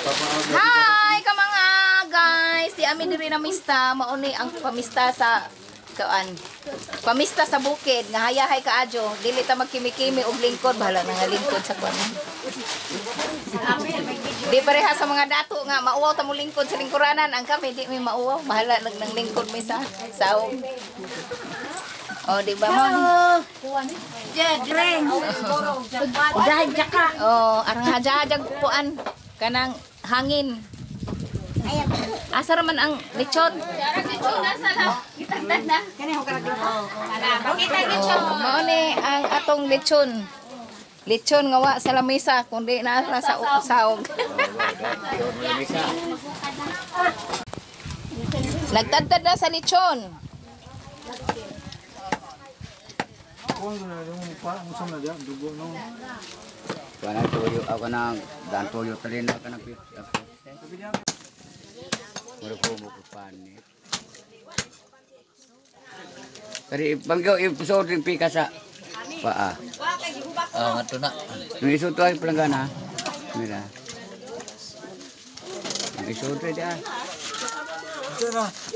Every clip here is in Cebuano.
Hi ka mga guys! Di amin diri namista, mao ni ang pamista sa kuan. Pamista sa bukid nga hayahay kaadyo, dili ta magkimi-kimi og lingkod, bahala na nga lingkod sa kuan. Di pareha sa mga dato nga mauwaw ta mo lingkod sa lingkuranan, ang kami di mi mauwaw, bahala nag nang lingkod mi sa saog. Oh, di ba mo? Oh, arang haja-hajag kuan kanang hangin. Asa ra man ang lechon? Oh, mao ni ang atong lechon. Lechon nga wa sa lamesa kundi naa ra sa saog. Nagtadtad na sa lechon. Kanang tuyo ako nang dan tuyo talino kanang pit. Mura ko mo panit. Kari banggaw ipusod ring pika sa paa. Ah, nga to na. Nung isuto ay palanggana. Mira. Ang isuto ay dia.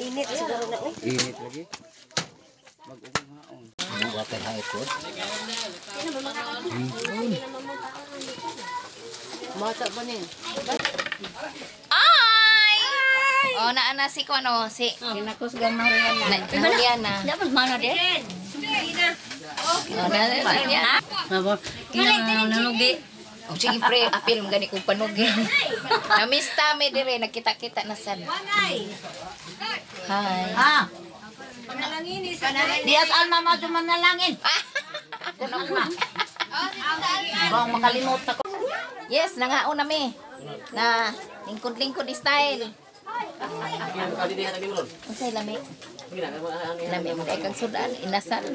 Init siguro na eh. Init lagi. Mag-ubong haon. Buka kay haikot. Mata ba ni? Ay! Oh, naa na si kuan oh, si Kinakos gan Mariana. Nahulian na. Dapat mana de? Oh, na na. Mabo. Kinanugi. Oh, sige pre, apil mo gani kong panugi. Namista mi dire, nagkita-kita na sad. Hi. Ah. Dias alma mo manalangin. Ako na po. Bang makalimot ako. Yes, nangaon na mi. Na lingkod-lingkod style. Unsay lami? Lami mo kay kag sudan, inasal.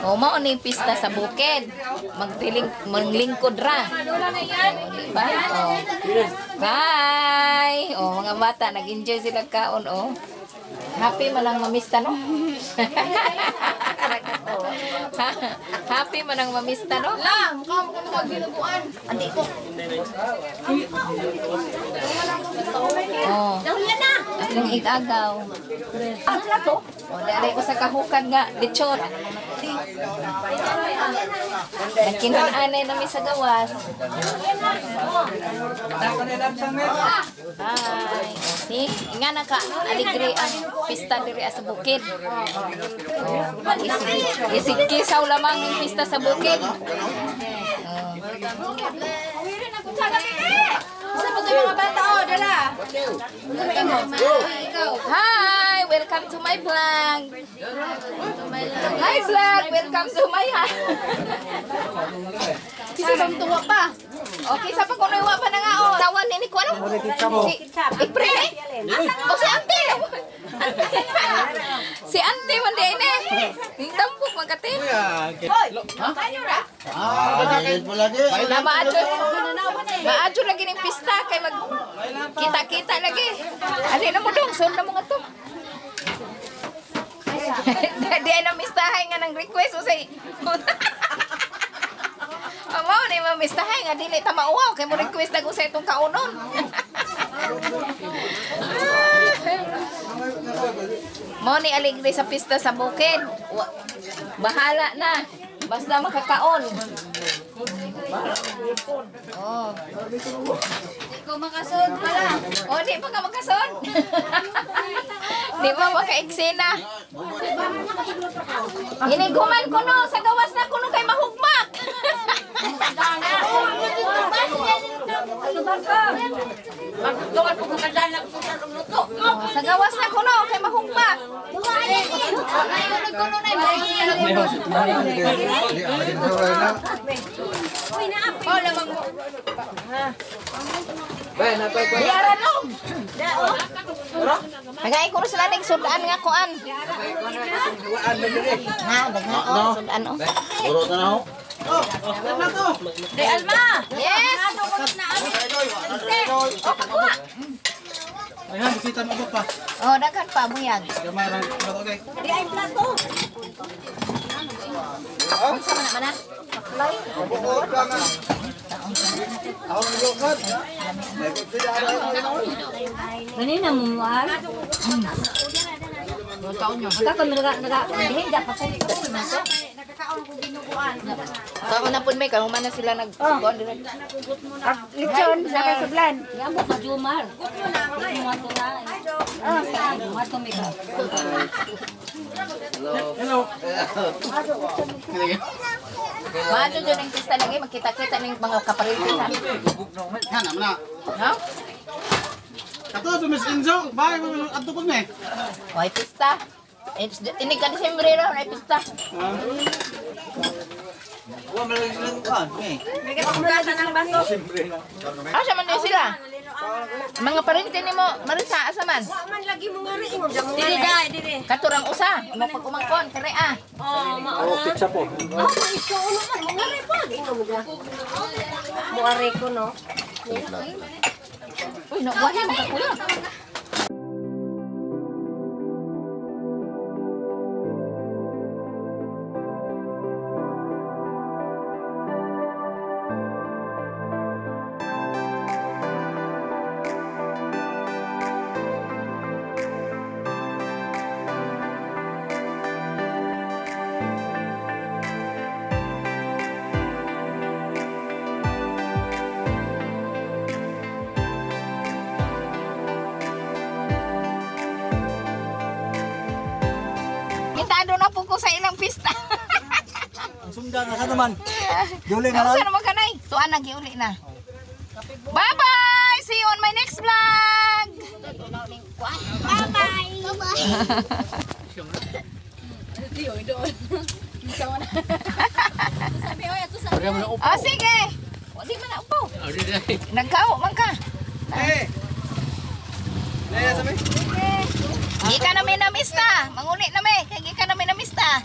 O mao ni pista sa bukid. Magtiling maglingkod ra. O, di ba? O. Bye. O mga bata nag-enjoy sila kaon oh. Happy man ang mamista no? Happy man ang mamista no? La, mukha mo kami kag ginuguan. Andi ko. Oh. Akong igagaw. Ah, plato. O, dali ko sa kahukan nga, lechon. Nagkinananay nami sa gawas. Hi. See? Nga na ka, aligre ang pista diri sa bukid. Oh, isig, isig kisaw lamang yung pista sa bukid. Oh. Sa pag mga bata oh, dala. Hi! Welcome to my vlog! Hi vlog! Welcome to my house! Isa bang tuwa pa? Okay, sa pag wa pa na nga oh. Tawan ni ko ano? Si Ipre. O si Ante. Si Ante man di ini. Ning tampok man kate. Na maadyo. Maadyo lagi ning pista kay mag kita-kita lagi. Ali na mo dong, sun na mo nga to. Di ay namistahay nga nang request usay. Amo ni mamistahay nga dili ta mauwaw kay mo request dag usay itong kaunon. Mo ni aligre sa pista sa bukid. Bahala na. Basta makakaon. Oh. Di ko makasod pala. Oh, di pa ka makasod. Di pa maka-eksena. Iniguman ko no, sa gawas na kuno kay mahugmak. Oh, sa gawas na kuno kay mahugmak. Oh, lamang mo. Biyaran long. Nagay ko sila ning sudan nga kuan. Ha, daghan oh, sudan oh. Buro na ho. Di Alma. Yes. Oh, pakuha. Ayan, bisita mo pa. Oh, daghan pa buyag. Gamay rang okay. Di ay plato. Unsa man na man ah? Kanina mo muar. Kako naga naga dihin pa ko. Kako na pud may kay human na sila nag kuan dire. Lechon sa kay sablan. Yamo ka jumar. Mo to na. Ah, mo to mi ka. Hello. Maadto jud ang pista lagi magkita-kita ning mga kaparinti sa. Yan, naman na. No? Kato, si Miss Enzo. Bye, ato po ni. Way pista. Ini ka Disyembre ra na pista. Wa man lang silang kuan, eh. Asa man din sila? Mga parinti nimo, Marisa, asa man? Dili dai, dili. Katurang usa, mo pag umangkon, kare ah. Oh, mauna. Oh, Muare ko no. Uy, no, wahi mo ka kuya. Mitado na po ko sa ilang pista. Ang sunda na sa naman. Giuli na Ang naman kanay? Tuan na giuli na. Bye-bye! See you on my next vlog! Bye-bye. Oh, sige! O, di man na upo. Nagkao man ka. Eh. Eh, sabi. Gikan na mi namista. Manguli na mi. Kay gikan na mi namista.